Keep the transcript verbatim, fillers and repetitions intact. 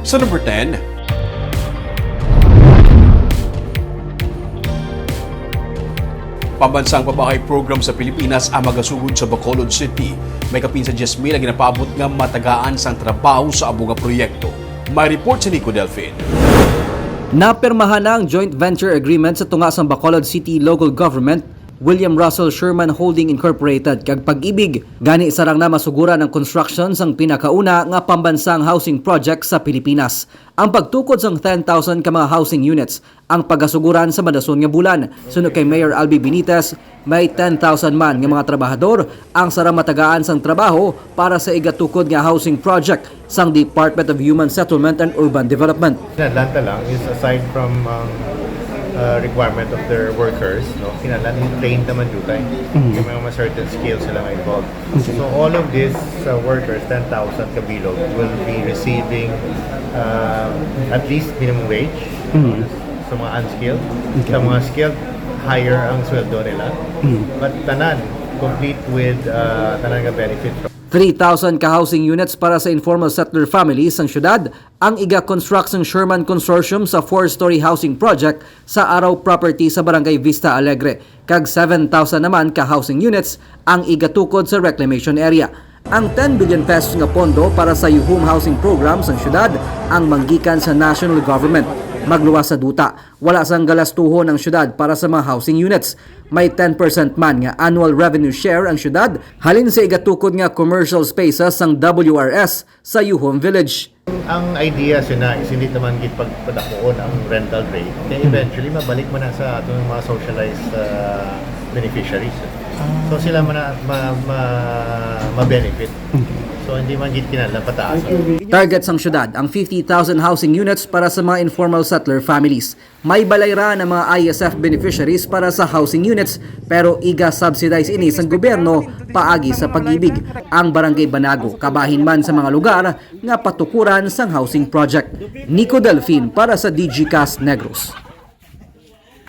Sa number ten, pambansang pabahay program sa Pilipinas ang magasugod sa Bacolod City. May kapin sa diyes mil ang ginapaabot nga matagaan sang trabaho sa amo nga proyekto. May report si Nico Delfin. Napirmahan na ang joint venture agreement sa tunga sang Bacolod City Local Government, William Russell Sherman Holding Incorporated, kag Pag-ibig, gani sarang na masuguran ang construction sang pinakauna nga pambansang housing project sa Pilipinas. Ang pagtukod sang ten thousand ka mga housing units ang pagasuguran sa madason nga bulan. Suno kay Mayor Albi Benitez, may ten thousand man nga mga trabahador ang sarang matagaan sang trabaho para sa igatukod nga housing project sang Department of Human Settlement and Urban Development. In Atlanta lang is aside from um, uh, requirement of their workers, no, kinahanglan i-train naman dutay. Yung mga certain skills sila nga involved. So all of these uh, workers, ten thousand kabilog, will be receiving uh, at least minimum wage sa mga unskilled. Sa mga skilled, higher ang sweldo nila. But tanan, complete with uh, tanan nga benefit. Three thousand ka housing units para sa informal settler families sang syudad ang iga-construct sang Sherman Consortium sa four-story housing project sa Araw Property sa Barangay Vista Alegre, kag seven thousand naman ka housing units ang igatukod sa reclamation area. Ang ten billion pesos nga pondo para sa Yuhum Housing Program sang syudad ang manggikan sa national government. Magluwas sa duta, wala sang galastuhon ang syudad para sa mga housing units. May ten percent man nga annual revenue share ang syudad halin sa igatukod nga commercial spaces sang W R S sa Yuhum Village. Ang idea sina is hindi naman gid pagpadakuon ang rental rate. Kaya eventually mabalik man na sa atong mga socialized uh, beneficiaries. So sila man na ma, ma, ma-benefit. So hindi man gid kinahanglan pataas. Target sang syudad ang fifty thousand housing units para sa mga informal settler families. May balay ra ang mga I S F beneficiaries para sa housing units, pero iga-subsidize ini sang gobyerno paagi sa Pag-ibig. Ang Barangay Banago kabahin man sa mga lugar nga patukuran sang housing project. Nico Delfin para sa Digicast Negros.